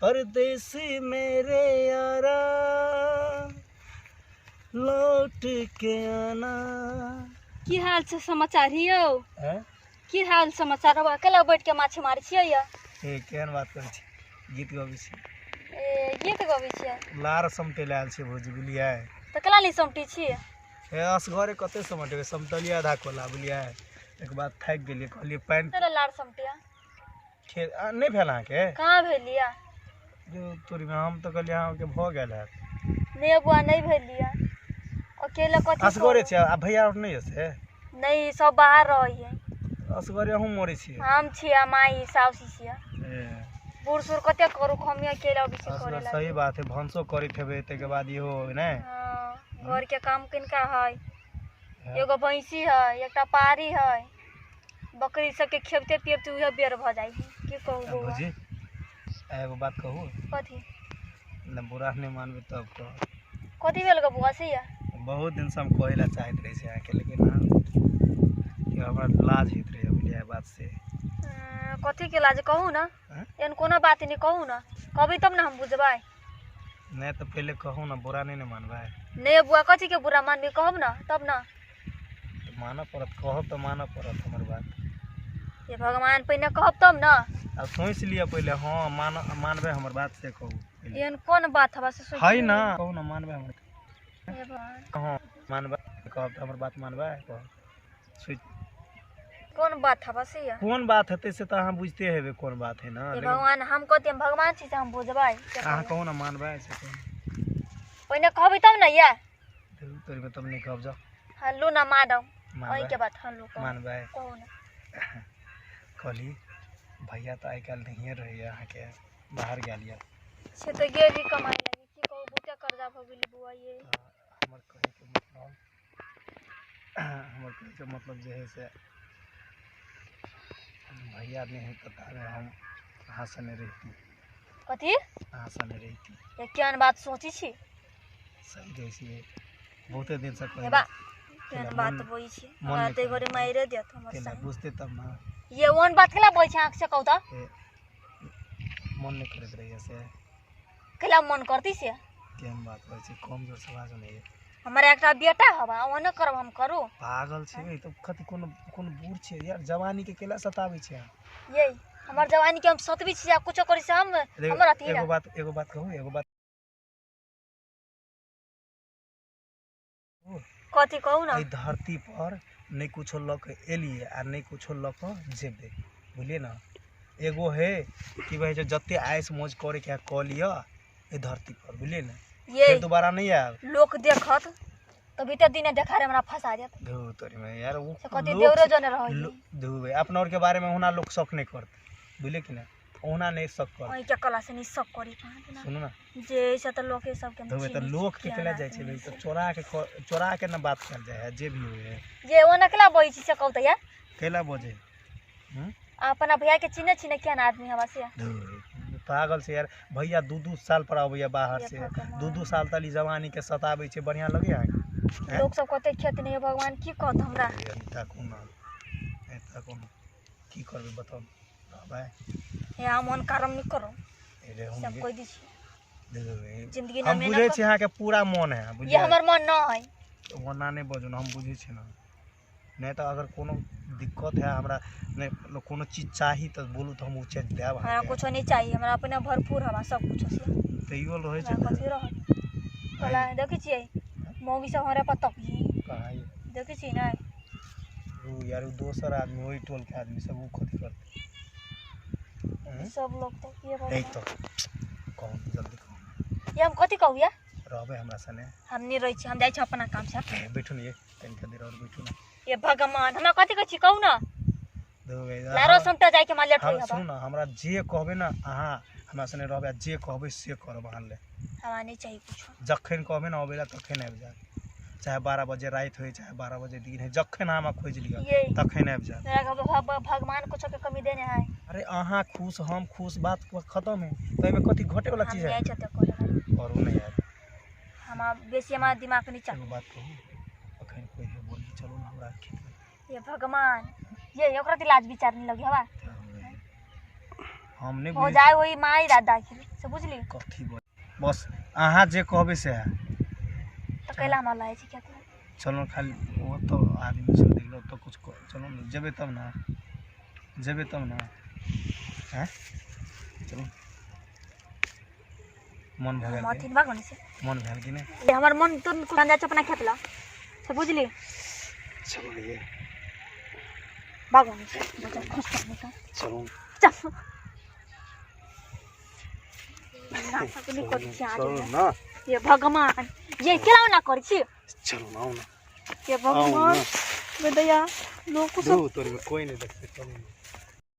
परदेसी मेरे यारा लौट के आना। की हाल छै समाचार यौ? हैं? की हाल समाचार? हवा अकेला बैठ के माछ मारै छियै यौ? ए केहन बात करै छी, गीत गबै छी। ए गीत गबै छियै? लार समटै लए आयल छियै भौजी, बुझलियै? तऽ केना नहि समटै छियै? हे असगरे कते समटेबै, समटलियै आधा कोला, बुझलियै? एक बाद थाकि गेलियै, कहलियै पानि चलो लार समटिया। खेत नहि भेल अहाँके? कहाँ भेल यऽ? जो तोरीमे हम तऽ कहलियै अहाँके भऽ गेल हैत। नहि बुआ, नहि भेल यऽ। अकेला कथी असगरे करू? छियै आ भैया आओर नहि यऽ से? नहि, सब बाहर रहै। असगरे अहूँ मरै छियै? हम छियै, माई साउस छियै। ए, बूढ़ सूढ़ कते करू, हम अकेला अबै छी करे असगर ला। सही बात है, भनसो करैत हेबै, ताहिके बाद इहो नहि? हाँ, घर के काम किनका है? एगो भैंसी है, एकटा पारी है, बकरी सबके खेबते पियबते उहे बेर भऽ जाइ है। की कहू आ बौआ? भौजी, आ एगो बात कहू? कथी? नहि बुरा नहि मानबै तब कहब। कथी भेल गो बौआ से या? बहुत दिनसँ हम कहै लए चाहैत रहै छी अहाँके, लेकिन अहाँ कि हमरा लाज होइत रहैए, बुझलियै बात से? कथी के लाज, कहू ना। आँय? एहन कोनो बात नहि, कहू ना, कहबै तब ने हम बुझबै। नहि तऽ पहिले कहू ने, बुरा नहि ने मानबै? नहि बुआ, कथी के बुरा मानबै, कहब ना तब ना। तऽ मानऽ पड़त, कहब तऽ मानऽ पड़त हमर बात। हे भगवान, पहिने कहब तब ना। आब सोचि लिअ पहिले, हँ मान मानबै हमर बात से कहू पहिले। एहन कोन बात हवा से सोच। है ना, कहू ना, मानबै हमर? हे भगवान। हँ मानबै, कहब तऽ हमर बात मानबै, कहब सोचि। कोन बात हवा से या? कोन बात हेतै से तऽ अहाँ बुझिते हेबै कोन बात है ना। हे लेकिन भगवान, हम कथी, हम भगवान छी से हम बुझबै से? अहाँ कहू। कहू ना, मानबै से कहू। पहिने कहबै तब ने या। तोरीमे तब नहि कहब, जाउ। हल्लू ना मानब। मानबै? एहिके बात हल्लू कहू। मानबै? कहू ना। कहली भैया तऽ आइ काल्हि नहिए रहैए अहाँके, बाहर गेल यऽ। से तऽ गेली कमाइ लागी, की कहू, बहुते कर्जा भऽ गेलै बौआ ये। तऽ हमर कहैके मतलब, हमर कहैके मतलब जे है से भैया नहि है तऽ ताबे हम अहाँ सने रहिती। कथी? अहाँ सने रहिती। ये केहन बात सोचै छी? सही कहै छियै, बहुते दिनसँ कहै हे बा, केला केहन बात मन- बोलै छी? मन हमरा नहि तऽ करै। घरे मारिए देत हमर केला साईं। बुझतै तब ने। ये ओहन बात केला बोलै छी आँख से, कहू तऽ? ए, मन नहि करैत रहैए से? केला मन करती से? केहन बात कहै छै, कम जोरसँ बाजू ने ये। हमर एकटा बेटा हवा, ओहने करब हम करू? पागल छै ई तऽ, कथी कोनो कोनो बूढ़ छै यार, जवानीके केला सताबै छै अहाँ? ये हमर जवानी के हम सतबी छी आ कुछो करी से हम देखो, हमर अथी एगो ना। बात, एगो बात कहू, एगो बात। कथी, कहू ना। एहि धरती पर नहि कुछो लऽ कऽ एलियै आ नहि कुछो लऽ कऽ जेबै, बुझलियै ने? एगो है कि कहै छै, जते ऐश मौज करैके है कऽ लिअ एहि धरती पर, बुझलियै ने? ये फेर दोबारा नहि आयब। लोक देखत तभी तऽ दिने देखारे हमरा फंसा देत। धू तोरीमे यार, ओ से कथी लोक देवरो जने रहै? धू भाई, अपना और के बारे में ओहुना लोक शक नहि करतै, बुझलियै कि नहि? ओहुना नहि शक करतै। ओहि के कला से नहीं सब करी कहाँ दिना। सुनू ने। जे ऐसे तऽ लोके सबके हम धू तऽ चिन्है छी, लोक के केहन केला जाइ छै आदमी भाई, तऽ छै। चोरा के चोरा के ने बात कयल जाइ है, जे भी होइ है। ये ओना केला बोलै छी से कहू तऽ यार? कैला बजै हूँ? अपना भैया के चिन्है छी ने, केहन आदमी हवा से? धू, पागल छै यार, भैया 2-2 साल पर अबैया बाहर ये से। भगवान। 2-2 साल तक ई जवानी के सताबै छै, बढ़िआँ लगैया अहाँके? हैं? लोक सब कते खेत नहीं, भगवान की कहत हमरा? ताकू ना, ए ताकू ना, की करबै बताउ, रहबै? हे हम ओहन कर्म नहीं करू। ए रे हम सब कोई दी छी देखू, जिंदगी ना हम मेहनत बुझै छी अहाँके पूरा मन है। ये बुझलियै? हमर मन न है। ओना नहि बजू ने, हम बुझै छी ने। नहि तऽ अगर कोनो दिक्कत है हमरा, नहि मतलब कोनो चीज चाही तऽ बोलू, तऽ हम ओ चीज देब हमरा अहाँके। कुछो नहीं चाहिए, हमरा अपने भरपूर हवा सब कुछो से। तैयो रहै छै। हमरा कथी रहत कला, देखै छियै मौगी सब हमरा पर तकिए। कहाँ ये? देखै छियै ने। ओ यार, ओ दोसर आदमी, ओहि टोलके आदमी सब, ओ कथी करतै हूँ? सब लोग तकिए। ei भगवान। तऽ कहू, जल्दी कहू। ये हम कथी कहू या? रहबै हमरा सने? हम नहीं रहै छी, हम जाइ छी अपना काम से। ए, बैठू ने ये, तनिका देर और बैठू ने। ये भगवान, हमरा कथी कहै छी, कहू ना। देखू गाइस, लारो समटा जाय के मार लेट हम होई हवा। सुनू ना, हमरा जे कहबै ने अहाँ, हमरा सने रहबै आ जे कहबै से करब अहाँ ले। हमरा नहीं चाहिए कुछो। जखन कहबै ने अबै लए तखन आबि जायब, चाहे 12 बजे राति होइ, चाहे 12 बजे दिन होइ, जखन अहाँ हमरा खोजि लिअ ये तखन आबि जायब। मेरा भगवान कुछो के कमी देने है। अरे अहाँ खुश, हम खुश, बात खत्म है, तऽ एहिमे कथी घटे वाला हम चीज है? नहीं चाहते करे। करू ने यार। हम बेसी हमारा दिमाग नहीं एगो चाहते। बात कहू, अखन कोई है बोली, चलू ने हमरा खेतमे। ये भगवान, ये ओकरा लाज विचार नहीं लगे हवा। हम नहि हो बुझै जाए वही माई दादा के से। से बुझली। कथी बोल, बस अहाँ जे कहबै से है। तऽ कैला हमरा लागै छै खेत लए? चलू खाली ओ तो आदमी सब देखलो तो कुछ चलू ने, जेबै तब ने, जेबै तब ने। हैं, चलू, मन भऽ हम गेल अथी भागो ने से। मन भेल कि नहि? हमर मन तो कुछ जाइ छै अपना खेत लए, से बुझली। चलू ये। भागो ने से, बच्चा खुश कर निकल। चलू। चल ना सकली करै छी आज। चलू ना। ये भगवान, ये केना ओना करै छी? चलू ना, आउ ना। ये आउ भगवान ना। बदैया लोक सब दू तोरी कोई नहीं देखते, चलू ना।